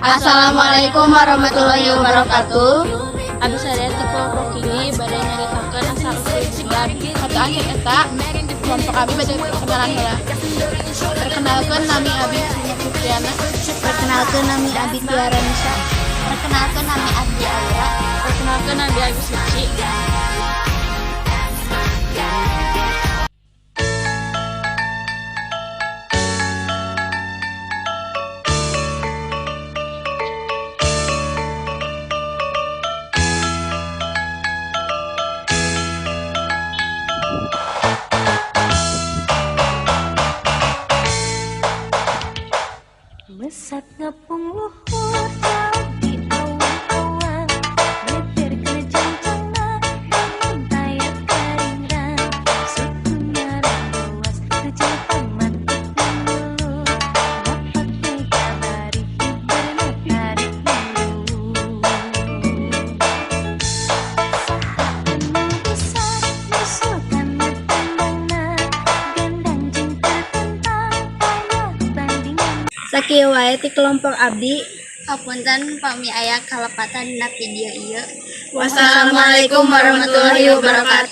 Assalamualaikum warahmatullahi wabarakatuh. Abdi sadaya ti kelompok hiji bade nyaritakeun asal usul silat. Sateuacan eta, kelompok abi bade perkenalan heula. Perkenalkan, nami abi Sina Fitriana. Perkenalkan, nami abi Tiara Nisa. Perkenalkan, nami abdi Aura. Perkenalkan, nami Agus Suci. Mesat ngapung luhur jauh di awan-awan, Melipir ke jancangna namun taya karingrang. Suku ngaranduas teu pamantik ngeluh, Ngapak tiga bari hiberna tarik mulu. Saha anu bisa nyusul kana tandangna, Gandang jeung tertentang aya bandingan. Sakieu wae ti kelompok abdi. Hapunten pami aya kalepatan dina video ieu. Wassalamualaikum warahmatullahi wabarakatuh.